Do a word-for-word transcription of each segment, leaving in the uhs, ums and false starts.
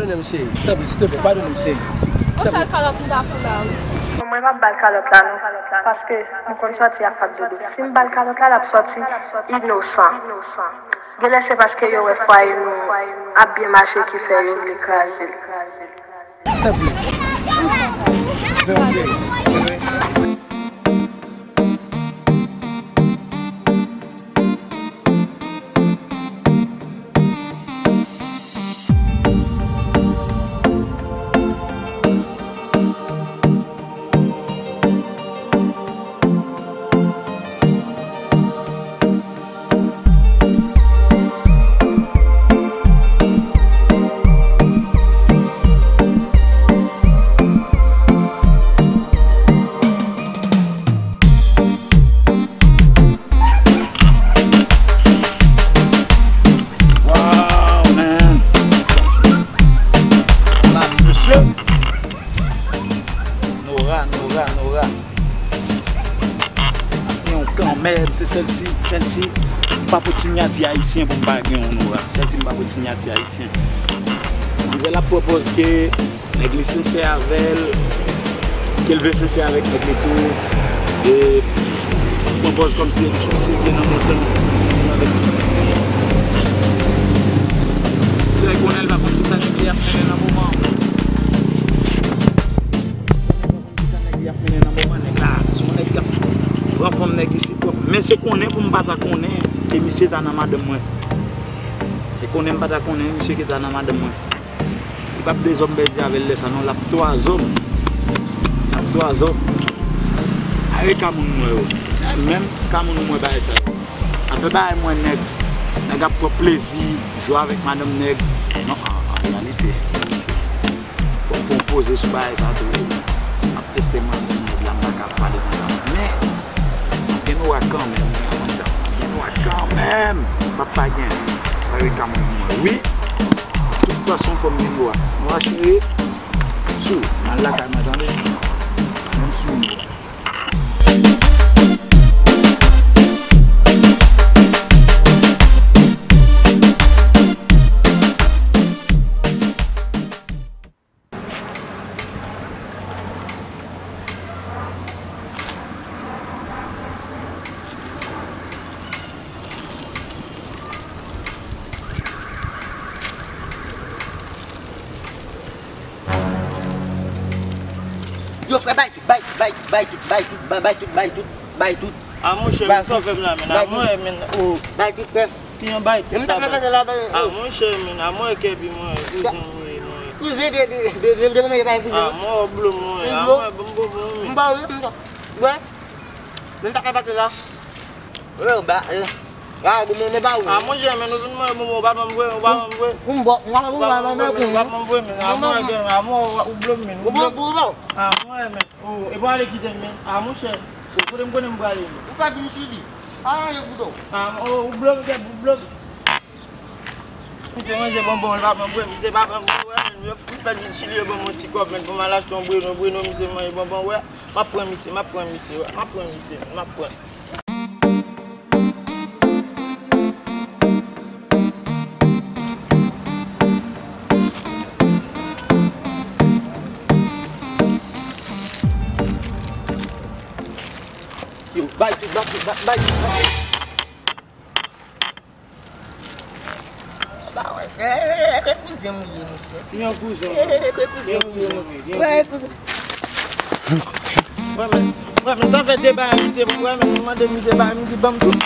Padone m, cheri. Tanpri, silteplè, padone m, cheri. Yon sèl kalòt m ta fout la, wi. Bon, mwen p ap ba l kalòt la, non. Paske m konn sòti ak Fat Dodo. Si m ba l kalòt la, l ap sòti inosan. Genlè se paske yo wè fwaye nou ap byen mache ki fè yo vle kraze l. Tanpri. Fè yon sèl. Wow, man. Nora, Nora, Nora. Ap gen yon kanmenm, se sèl si, sèl si m pa pot sinyati ayisyen pou m pa gen yon Nora. Sèl si m pa pot sinyati ayisyen. Manmzèl ap pwopòz ke nèg li sensè avè l, ke l vle sensè avèk nèg li tou. E pran pòz kòmsi, kòmsi gen nan menm tan li fè ansanm avèk tout nèg li. Trè konnen l pa konn kisa nèg li ap mennen nan moman an. Kisa nèg li ap mennen nan moman, nèg la, se yon nèg k ap pran fanm nèg isi, pran fanm. Men se konnen pou m pa ta konnen ke misye ta nan madanm mwen. Se konnen m pa ta konnen misye ki ta nan madanm mwen. Li p ap de zòm pèdi avè l lè sa non, l ap twazòm. L ap twazòm. Aye ka moun mwen yo. Menm ka moun mwen bagay sa yo. Afè bagay mwen nèg. Nèg ap pran plezi, jwe avèk madanm nèg. Non, an, an reyalite. Fò m fè yon poze sou bagay sa tou. Si m ap teste mwen menm nèg la, m pa ka pale konsa. Men, m gen Nora kanmenm. M gen Nora kanmenm. M p ap pa gen. Sa yo ka mwen mwen. Wi. Tout fason, fò m gen Nora. Nora cheri. Sou. M al lakay mwen, tande. Menm sou Nora. Yo, frè, bay tout, bay tout, bay tout, bay tout, bay tout, bay tout, bay tout, bay tout. A monchè, men sa w fè m la, men a mwen, men, o. Bay tout, frè. Ki yon bay tout la, bay. A monchè, men a mwen, kè pi mwen, kouzen mwen, mwen. Kouzen de, de, de, de, de, mwen, bay kouzen. A mwen, o blo mwen, a mwen, bon, bon, bon, men. M ba ou, m ba ou. Wè. Men ta ka pati la. Wè, ba, e. A, bon, men, men ba ou. A monchè, men nou vin mwen, bon, bon, ou pa ban m vre, ou pa ban m vre. Ou m ba, ou pa ban m vre, men. A mwen, a mwen, ou blo m, men. Ou blo m, ou blo m. A mwen, men. O, e pa ale kite m, men. A, monchè, kote m konnen m prale, men. Ou pa vin Chili. A, yo boudo. A, o, ou blo m, kè, ou blo m. Misye manje bonbon, li pa pran bwè, misye pa pran bwè, men. Yo, m fè vin Chili, yo ban m yon ti kòb, men, pou m al achte yon Bueno, Bueno, misye manje bonbon, wè. M ap pran misye, m ap pran misye, wè. M ap pran misye, men, m ap pran. Yo, bay tout, bay tout, bay, bay tout, bay tout. Ba wè, e, e, e, e kouzen m ye, mesye. Ki yon kouzen? E, e, e, e kouzen m ye, mesye. Wè, e kouzen. Wè, men, wè, men sa fè de bagay, misye, wè, men m mande misye bagay, m di ban m tout.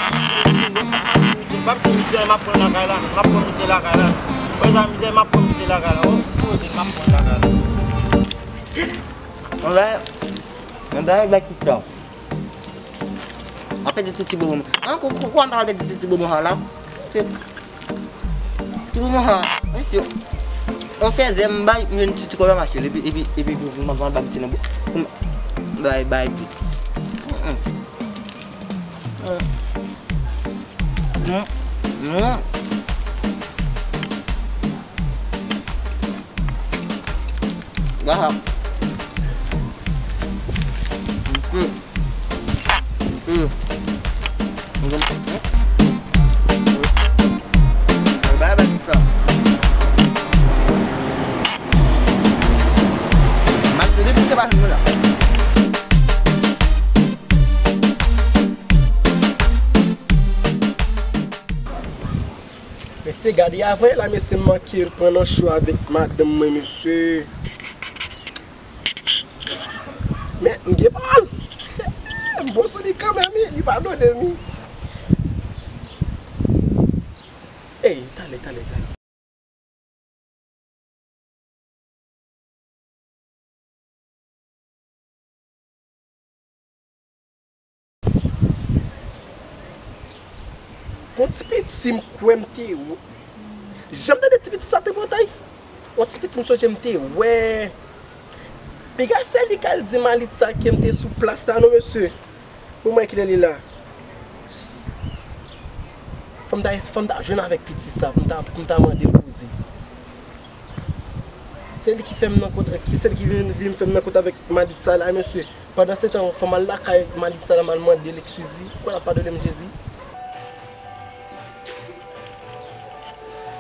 Misye, m p ap di misye, m ap pran lakay la, m ap pran misye lakay la. Wè sa, misye, m ap pran misye lakay la. O, poze, m ap pran lakay la. Mwen bay, mwen bay bay tout tan. Apre de ti ti bobo. An, kou, kou, kou, an pale de ti ti bobo sa la. Se ti bobo sa. Mesye. On fèzè, m bay, m jwenn ti ti kòb la mache. Epi, epi, epi, pou, pou, pou, bay, bay, tout. Mm, mm. Mm, mm. Wahap. Hmm. Hmm. Hmm. Hmm. Bye bye, Victor. Se gade avan la, mesye, m manke pran nan cho avèk madanm mwen, mesye. Men, m gen pawòl. M bon sou li kanmenm, wi. Li padone m, wi. Ey, talè, talè, talè. Gon ti piti m kwè m te wè. Janm tande ti piti sa tripotay? Yon ti piti m sonje m te wè. Piga se li k al di Malitza ke m te sou plas la non, mesye. Pou mwen kilè li la. Fò m ta, fò m ta jwenn avèk piti sa, pou m ta, pou m ta mande l koze. Se li ki fè m nan kont, se li ki vin, vin fè m nan kont avèk Malitza la, mesye. Pandan se tan, fò m al lakay Malitza la, m al mande l eskiz li. Kwè l ap padone m, Jezi.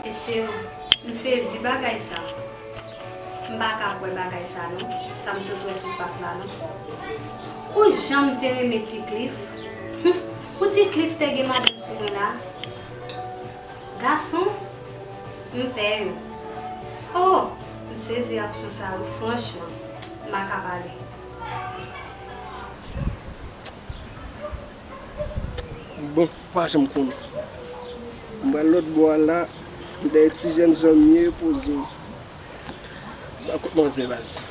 Mesye, m sezi bagay sa. M pa ka kwè bagay sa non, sa m sot wè sou pak la non. Ou jan m te renmen Ti Cliff. Hum, pou Ti Cliff te gen madanm sou mwen la. Gason, m pè yo. Oh, m sezi aksyon sa yo, franchman, m pa ka pale. Bon, pa janm konnen. M pral lòt bò a la, m dèyè ti jènjan m ye, poze m. Ba kout manzè baz.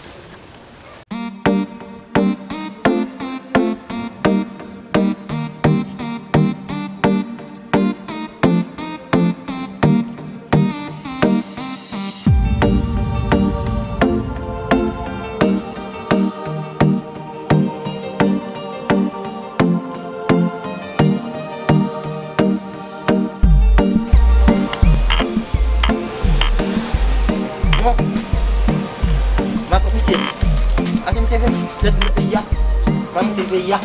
Bon. Va kot misye. Ase misye vin. Lèt vin peyi a. Va kite peyi a.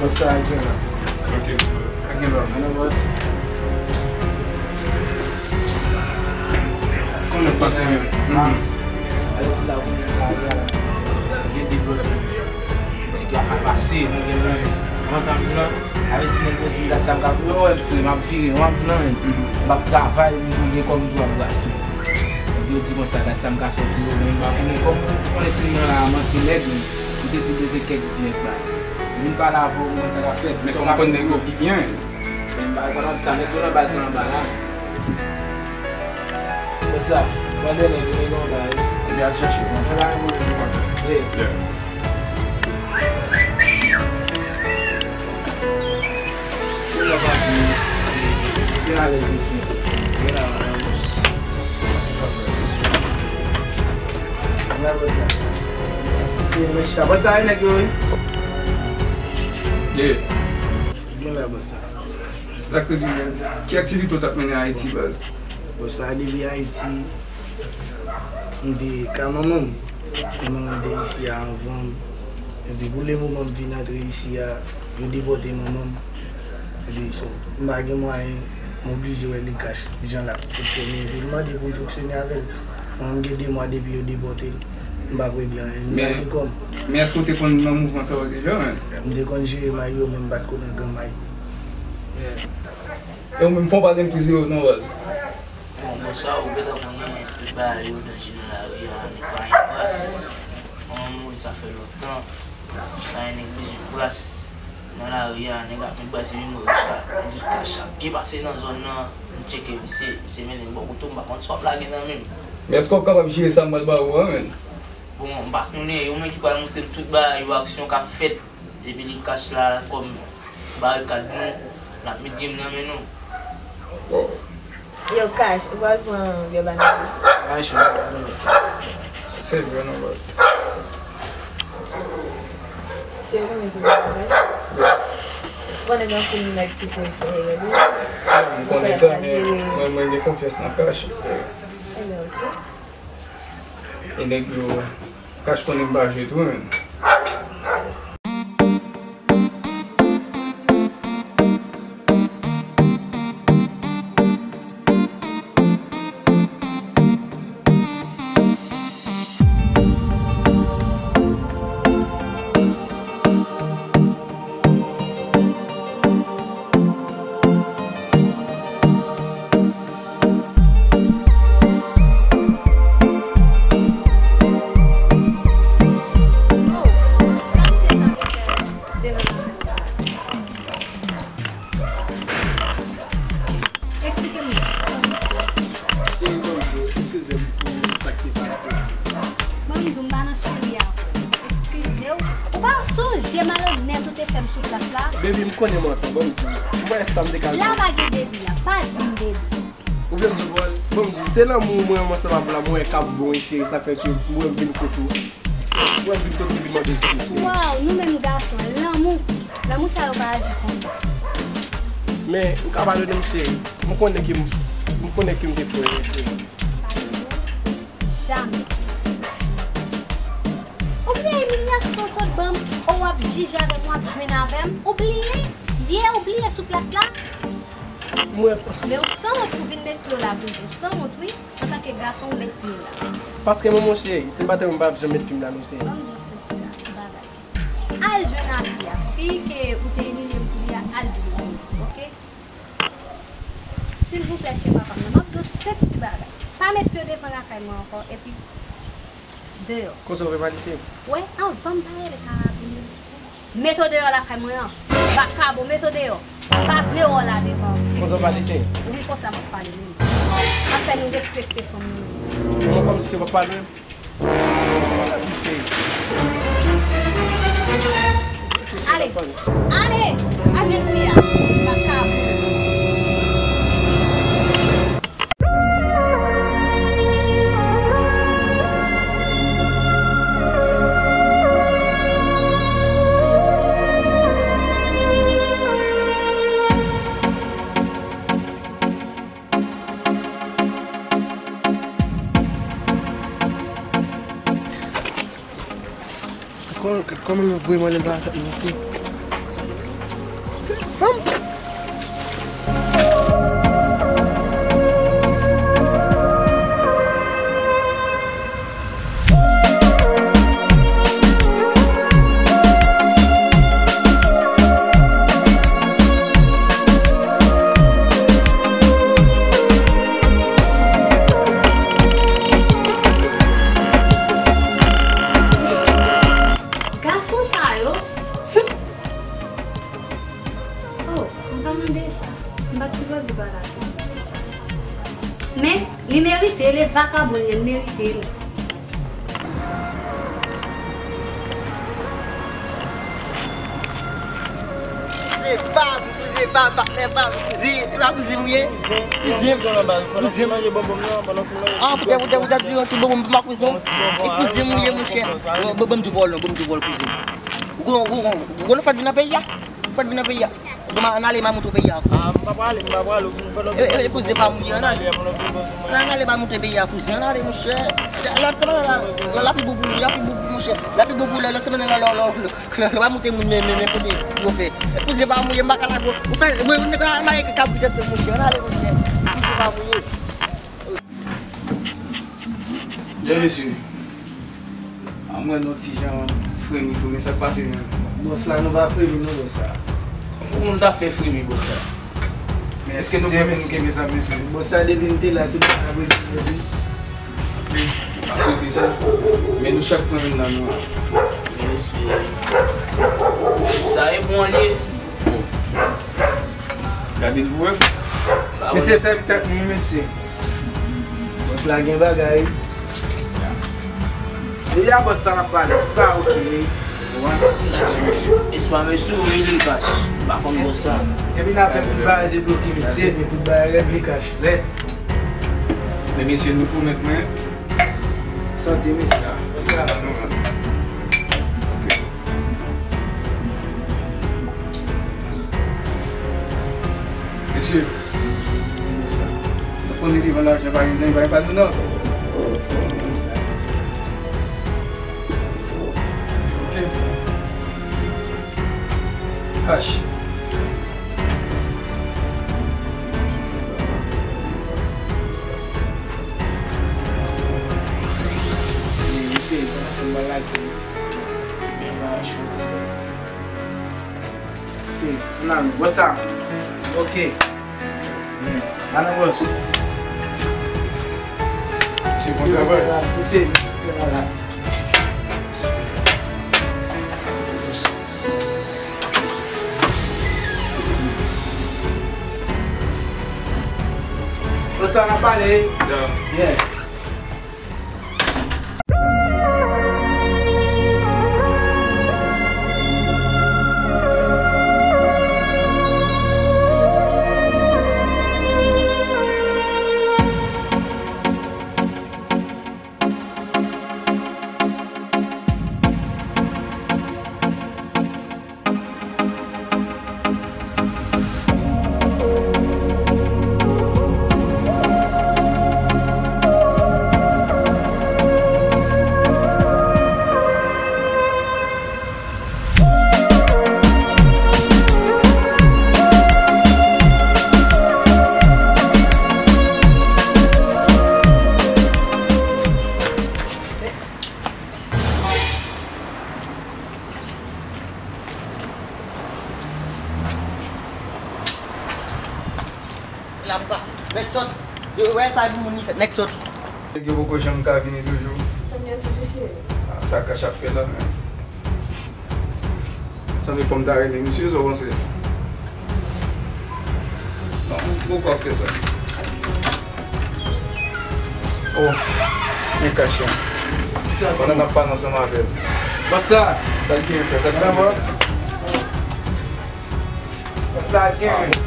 What's up, Junior? Tranquille. Tranquille, bro. Ano, boss? Konnen pase menm. Mhm. Alè ti la pou mwen la, la. Gen de pwoblèm. Nèg yo ap pase, mwen gen mwen. Avan sa m di nan, avè ti nèg yo di m gad sa m ka pou yo, wè frè, m ap vire, w ap di nan menm. M ap travay, m pou gen kòb m pou ap brase. Nèg yo di konsa, gad sa m ka fè pou yo, men m pa konnen kòb. Konnen ti nèg la manke nèg, men. M te tou bezwen kèk nèg baz. Vin pale avè w, m konn sa k ap fèt. Men fò m konn nèg yo pi byen. Men m pa konn ap sa, nèg yo nan baz la anba la. Bòs la, mande nèg yo, nèg yo anba, wi. Epi al chèche, bon. Fè bagay pou yo, bon. Yeah. Byen alèz, mesye. Byen la, bòs. Byen la, bòs la. Se mèch la. Bòs la, e nèg yo, wi. Yeah. Byen la, bòs la. Sa k redi, men. Ki aktivite w t ap mennen Ayiti, baz? Bòs la, depi Ayiti, m te ka manman m. Manman m te isi a anvan m. Epi pou le moman m vin antre isi a, yo depòte manman m. Epi so, m pa gen mwayen, m oblije wè li kach, jan l ap fonksyone. Epi l mande pou m fonksyone avè l. Mwen, m gen de mwa depi yo depòte l. M p ap regle anyen. M pa gen kòb. Men èske w te konn nan mouvman sa yo deja, men? M te konn jere may yo, men m pa t konn angan may. Yeah. E ou menm, fò w pale m pou zero non, baz. Bon, bon, sa ou gentan konnen, tout bagay yo danje nan lari a, nèg pa gen bras. Mwen, mwen, sa fè lontan. Pa gen nèg bezwen bras nan lari a, nèg ap met bras epi mwen riska, m di kach ap byen pase nan zòn nan, m tcheke misye, misye mennen m bò kote m, m pa konn sa w ap lage nan men m. Men èske w ap kapab jere sa m pral ba ou an, menn? Bon, m pa konnen, yo menm ki pral montre m tout bagay yo, aksyon k ap fèt, epi li kach la kòm barikad nou, l ap met game nan men nou. Bon. Yo, Cash, ou pral pran vyè banana? Ay, chou, pa vle sa. Se vre, non, bro. Se yo konnen ki bagay. Ou konnen gen anpil nèg ki te fè erè, wi. M konnen sa, men mwen, mwen gen konfyans nan Cash. Ebyen, oke. E nèg yo, Cash konnen m pa jwe tou, men. Oh, sa misye sa vle fè devan mwen la? Eksplike m sa misye. Cheri, ban m di w, eskize m pou sa k te pase. Ban m di w, m pa nan cheri a. Eskize w. Ou pa sonje malonèt ou te fè m sou plas la? Baby, m konnen m antre, ban m di w. M wè sa m te ka... La pa gen baby la, pa di m baby. Ou vle m di w, bon, bon, m di w, se lanmou mwen, mwen ansanm avè w la, mwen wè k ap bon, wi, cheri, sa fè ke mwen vin kote w. Mwen vin kote w vin mande eskiz, cheri. Waw, nou menm gason, lanmou, lanmou sa yo pa aji konsa. Men, m ka padone m, cheri. M konnen ke m, m konnen ke m te fè erè, cheri. Padone w? Jamè. Ou bliye imilyasyon w sot ban m, o w ap jije avè m, w ap jwenn avè m. Ou bliye? Yè, ou bliye sou plas la? Mwen. Men ou sanwont pou vin met pye w la toujou. Sanwont, wi. Antanke gason, ou met pye w la. Paske manman cheri, si m pa te wè m pa ap janm met pye m la non, cheri. Ban m di w sèl ti bagay. Al jwenn Afi a. Fi ke ou te imilye m pou li a, al di li bonjou, oke? Silvouplè, cheri papa m nan, m ap di w sèl ti bagay. Pa met pye w devan lakay mwen ankò, epi deyò. Konsa w vle pale, cheri? Wè, anvan m pale de karabin yo, mete w deyò lakay mwen an. Vakabon, mete w deyò. M pa vle wè w la devan. Konsa w pale, cheri? Wi, konsa m ap pale menm. M ap fè nou respekte fanm nou. Mwen kòmsi se w ap pale menm. Ale, ale, al jwenn fi a. Vakabon. Kòman, kòman nou voye mwen nan bagay sa, nou fou? Se fanm. Gason sa yo. Oh, m pa mande sa. M pa t sipoze pale ak timoun konsa. Men, li merite l, e vakabon li ye, l merite l. Kouzen pa m, kouzen pa m, patnè pa m, kouzen, e pa kouzen m ou ye? Kouzen m, kouzen m. An, poutèt, poutèt, poutèt, di yon ti bonbon pou m pa kouzen w. E kouzen m ou ye, monchè. Bon, bon, bon, m di w pawòl non, bon, m di w pawòl kouzen. Ou konn, ou konn, ou konn fèt vin nan peyi a? Fèt vin nan peyi a. Bon, ann ale, m a montre w peyi a, kouzen. Ah, m pa prale, m pa prale. E, e, e, kouzen pa m ou ye, ann ale. Ann ale, m a montre peyi a, kouzen, ann ale, monchè. Lòt semèn la, la, la pi bon pou ou, la pi bon pou ou, monchè. La pi bon pou ou, lòt semèn la, lò, lò, lò, lò, pa montre moun men, men, men kote yo fè. E kouzen pa m ou ye, m pa ka lage w. Ou fè, mwen, mwen, mwen, mwen, kabrit ansanm, monchè, ann ale, monchè. Kouzen pa m ou ye. Byen, mesye. An mwen, nou ti jan fremi, fremi, sa k pase menm? Bòs la, nou pa fremi, non, bòs la. Kòman nou ta fè fremi, bòs la? Men èske nou prè pou nou kenbe sa, mesye? Bòs la, depi m te la, tout sa ap rete, epi. Pa swete sa. Men nou chak pran youn nan nou an. Men respè. Sa e bon li. Gade l pou wè. Mesye, sèvitè, mesye. Bòs la gen bagay. Depi a bòs sa n ap pale, tout bagay oke. Ou konprann? Espwa mesye wi li kach. M pa konn bòs sa. Epi n ap fè tout bagay debloke mesye. Tout bagay rèd li kach. Rèd. Men mesye nou pwomèt mwen. Sante mesye. Bòs sa. Ok. Mesye, nou konnen devan lajan pa gen zanmi, pa gen pa nou non. Ok. Kach. Mesye, sa fè m bagay. Men bagay cho. Si, nan, bòs sa. Ok. Byen. Ala bòs. Se bon travay. Se, bòs sa n ap pale. Yeah. Yeah. La m pase. Nèg sot. Yo wè sa pou moun li fè. Nèg sot. Nèg yo poko janm ka vini toujou. Fanm yo toujou cheri. Ah, sa Kach ap fè la menm. Sa vle fò m ta rele misye, sa w panse? Non, m poko ap fè sa. Oh, men Kach la. Sa pandan n ap pale ansanm avè l. Bòs sa. Sa l genyen, frè? Sa l genyen? Bòs. Sa gen.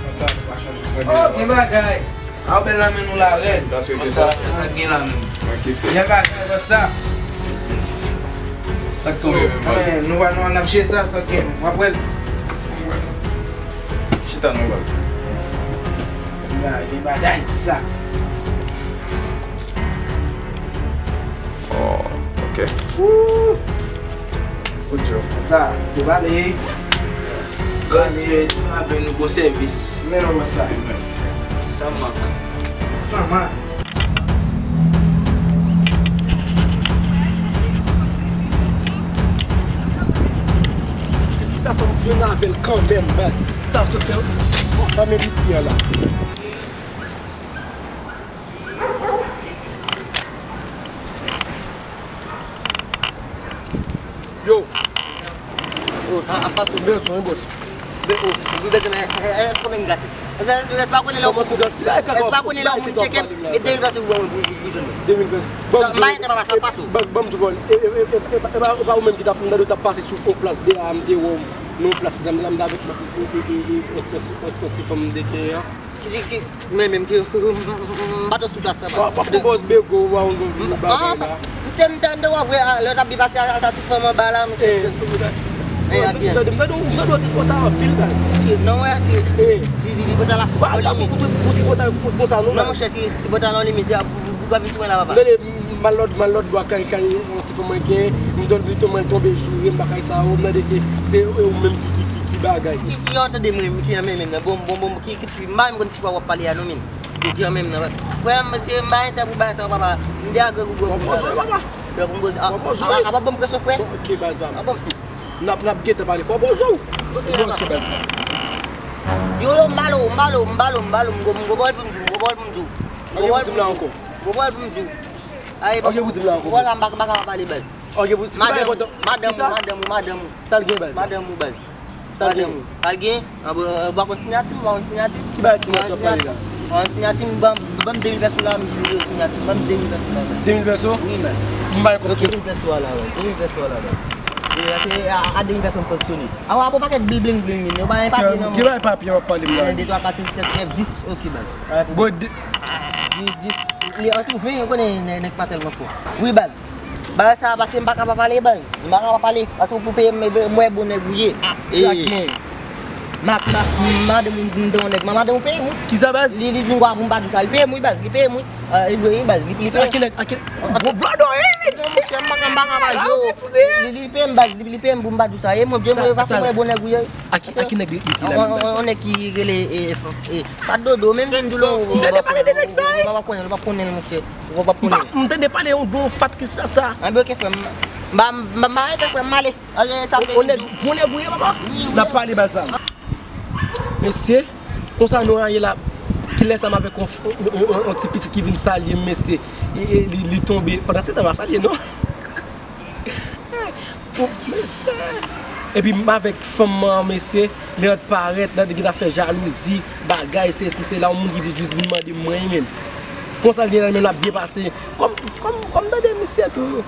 Oh, gen bagay. A w bèl la men nou la rèd. Sa, sa gen la menm. Gen bagay bòs sa. Sa k tonbe menm bòs? Men nou pa nou an ap jwe sa, sa gen. W ap wè l. Chita non bòs. Gen bagay sa. Oh, ok. Woo! Good job. Sa, yo pale. Respè, tout aven nou bon sèvis. Men non, men sa. San mank. San mank. Pitit sa fò m jwenn avè l kanmenm, baz. Pitit sa sot fè anmen piti an la. Yo. Oh, a, a, pa sou. Bezwen, bòs. Be, oh, ou bezwen, eh, eh, eh, èske ou menm gratis? Èske, èske, èske pa konnen lè ou, èske pa konnen lè ou moun tcheke, e de mil frank se ou pou, pou, pou jwenn mwen. De mil frank. Sa, m pa ente papa, sa pa sou. Ban m di w, e, e pa ou menm ki t ap, m tande w t ap pase sou yon plas de a, m te wè w nan yon plas, sa m t avèk, e, e, e, e, yon ti fanm de gen an. Ki di, ki, men menm ki, m pa t sou plas la, pa. W ap pran bòs Bego, w a yon bagay la. M te, m te anndan w vre, lè w t ap byen pase a, a ti fanm anba la, m te. Eh, tande, m tande, m tande w tripotay anpil, baz. Non, wè, ti, ti, ti tripotay la. Ba, ba, sou tripotay konsa, non, non, monchè, ti, tripotay la limite, pou, pou, pou pa vin sou mwen la, papa. M tande mal lòd, mal lòd bwa kay, kay, yon ti fanm mwen gen, m tande li tonbe, tonbe joure m, bagay sa yo, m tande ke se ou menm ki, ki, ki, ki bagay. Ki, ki, yo tande mwen, ki an men, men, bon, bon, bon, ki, ki Ti fi, m pa menm konn ti fi w ap pale a non, men. Yo ki an menm nan. Frè m, se m pa entè pou bagay sa yo, papa. M te agre pou bwè pou bwè. Frè pou m poze. A, a, a pa ban m presyon, frè. Ok, baz pa m. A bon. N ap, n ap gentan pale. Fò w poze w. Ok, baz pa m. Yo, yo, m pale w, m pale w, m pale w, m pale w, m gwo, m gwo pawòl pou m di w, m gwo pawòl pou m di w. Ok, pou di m la ankò. Gwo pawòl pou m di w. Ayi, ok, pou di m la ankò. Gwo pawòl la, m pa, m pa ka pale, baz. Ok, pou, madanm, madanm ou, madanm ou, madanm ou. Sa l gen, baz? Madanm ou, baz. Sa l gen? Madanm ou. Sa l gen? An, bon, euh, w pa konn siyati m, w pa konn siyati m. Ki bagay siyati w ap pale la? An sinyati m, ban m, ban m de mil pèso la, m jwe sinyati m, ban m de mil pèso la. De mil pèso? Wi, baz. M bay kòb. De mil pèso a la, baz. De mil pèso a la, baz. Wi, a, se a, a de mil pèso m fonksyone. A, w ap yon pakèt bling bling, yo pa gen papye nan men. Ki bay papye w ap pale m la? De, twa, kat, senk, sèt, nèf, dis, ok, baz. Bon, de- Dis, dis, li an tou ven, yo konnen nèg, nèg pa tèlman fò. Wi, baz. Bagay sa a, paske m pa ka pa pale, baz. M pa ka pa pale. Paske ou pou peye m, m wè bon nèg ou ye. E, Mak, Mak, madanm ou, m te yon nèg, madanm ou peye m, wi. Kisa, baz? Li, li di m kwa pou m pa di w sa. Li peye m, wi, baz. Li peye m, wi. E vre, wi, baz. Li, li peye m. Sa ki nèg, a ki, gwo blòdò, wi. Non, monchè, m pa ka, m pa ka pa jwe. Li, li peye m, baz. Li, li peye m pou m pa di w sa. E mwen, byen, mwen, paske m wè bon nèg ou ye. A ki, a ki nèg li, li la menm, baz? On nèg ki rele, e, e, Fat Dodo, menm jan m di w la. M tande pale de nèg sa, wi. Ou p ap konnen l, ou p ap konnen l, monchè. Ou p ap konnen l. M tande pale yon bon fat ki sa sa. Anben, ok, frè m. M pa, m pa, m pa rete, frè m, m ale. Ale, sa vle di. On nèg, bon nèg ou ye, papa? Wi, wi. N ap pale, baz la. Mesye, konsa nou an ye la. Kilè sa m avèk on, on, on, on, on ti pitit ki vin salye m, mesye. E, e, li, li tonbe. Pandan se tan, pa salye, non. Mesye. Epi m avèk fanm mwen an, mesye, Leandre parèt, Leandre gentan fè jalouzi, bagay, sesi, sela, yon moun ki vin jis vin mande m mwen, men. Konsa l gentan menm l ap byen pase. Kòm, kòm, kòm tande misye tou.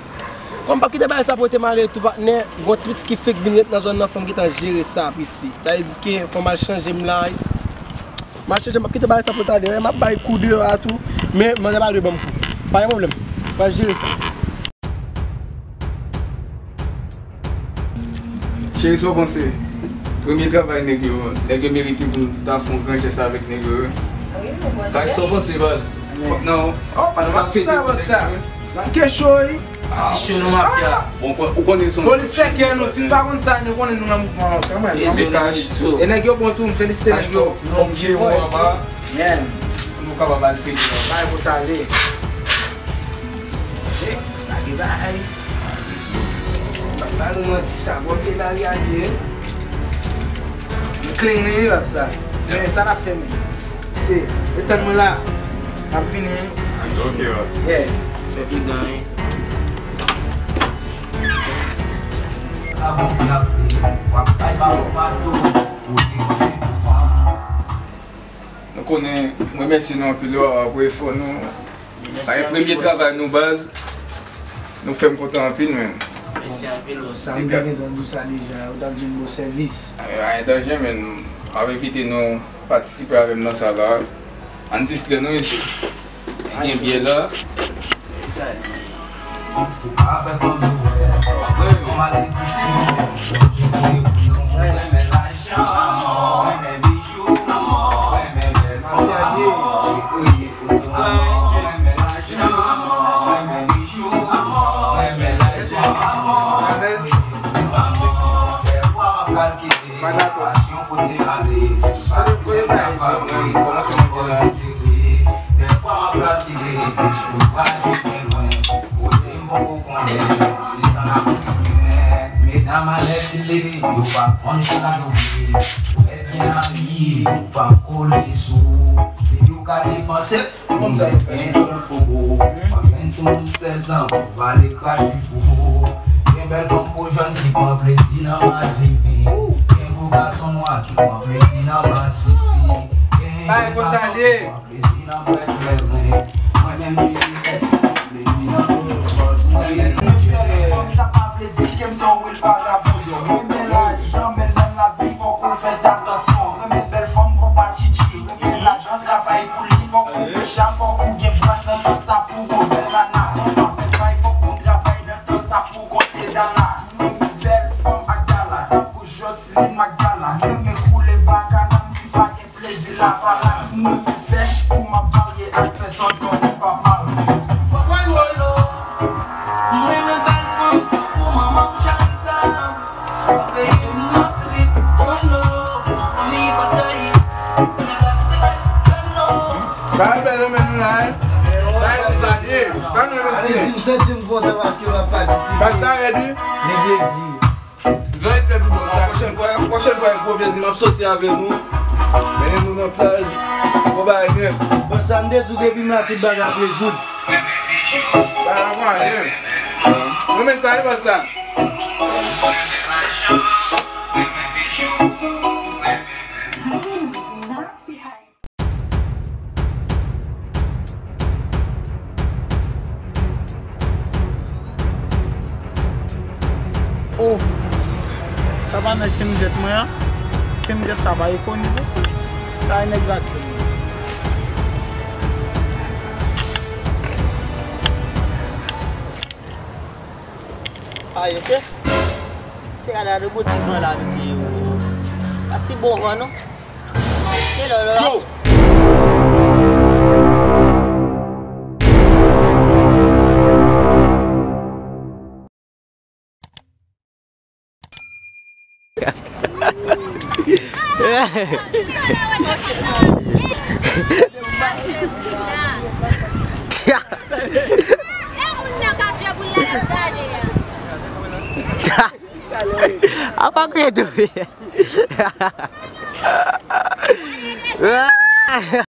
Kòm m p ap kite bagay sa pote m ale tou, patnè, gon ti pitit ki fenk vin ret nan zòn nan, fò m gentan jere sa, piti. Sa vle di ke fò m al chanje m la. M al chanje, m ap kite bagay sa pou l ta deyò. M ap bay kou deyò a tou. Men, manzè pa dwe ban m kou. Pa gen pwoblèm. M pral jere sa. Cheri, sa w panse? Premye travay nèg yo, nèg yo merite pou n ta fè yon gran jès avèk nèg yo, wi. Wi, mwen konn. Sa w panse, baz? Fòk nan. Oh, pa nan sa, baz, sa. Nan kesho, wi. Ti cho nou mafya. Bon, ou konnen son. Polis sèkè nou, si n pa konn sa, nou konnen nou nan mouvman an kanmenm. E nèg yo bon tou, m felisite nèg yo. Non, m jere w anba. Yeah. Nou kapab al fete anba. Bay pou sa ale. Sa gen bagay. Se pa ba nou manti, sa bon ke lari a byen. M clean li ak sa. Men sa n ap fè menm. Se, e tann mwen la. M ap vini. Ok, baz. Yeah. Fè pi dan, wi. Nou konnen, m remèsye nou anpil, waw, pou efò nou. Mèsi anpil, bòs. Premye travay nou, baz. Nou fè m kontan anpil, men. Mèsi anpil, bòs. Sa m te gentan di w sa deja, ou t ap di m bon sèvis. Pa gen danje, men. M ap envite nou patisipe avè m nan sa la. Ann distrè nou, mesye. Gen byè la. Medam alèkile, yo pa konn sa yo vle. Wè byen abiye, yo pa kole sou. Yo ka depanse. Moun nèg gen djòl fobo, mwen menm tou sèz an pou pale krache fou. Gen bèl fanm pou jwenn ki pran plezi nan madive. Gen gwo gason nwa ki pran plezi nan masisi. Gen jèn gason ki pran plezi nan bwè kleren. Mwen menm ki gen tèt ki pran plezi nan pwodui. Mwen bèl fanm sa pa vle di ke m se yon real vagabon. Renmen lajan, men nan lavi fòk ou fè atansyon. Renmen bèl fanm, fò pa tchitchi. Renmen lajan, travay pou li, fòk ou fè cha, fòk ou gen bras nan tan sa pou ou bèl nana. Fò pa fè bay, fòk ou travay nan tan sa pou konte dala. Bèl fanm ak dala, tankou Joseline ak dala. Renmen koule baka, menm si pa gen plezi la, pa la. Mwen fèch pou m ap varye ak pèsòn, fòk ou pa mal. Mwen renmen bèl fanm, tankou manman m charitab. Bagay bèl yo menm la, hein? Bagay bèl, sa nou renmen. Di m santi m kontan paske w ap patisipe. Pasta rèd, wi. Nèg yo di. Gran respè pou bòs la. Pwochèn fwa, pwochèn fwa, gwo plezi, m ap soti avè nou. Mennen nou nan plaj. Gwo bagay nèt. Bòs la, m te di w depi m la, tout bagay ap rezoud. Bagay ap ale. Nou men sa, wi, bòs la. Oh, sa pa nèg kenizèt mwen an? Kenizèt sa pa iKonic wi. Sa e nèg radyo. Ayo, se, se gade gade bon ti van la, mesye yo. Pa ti bon van, non. Se lò, lò, lò. Yo! Apa kriye tou?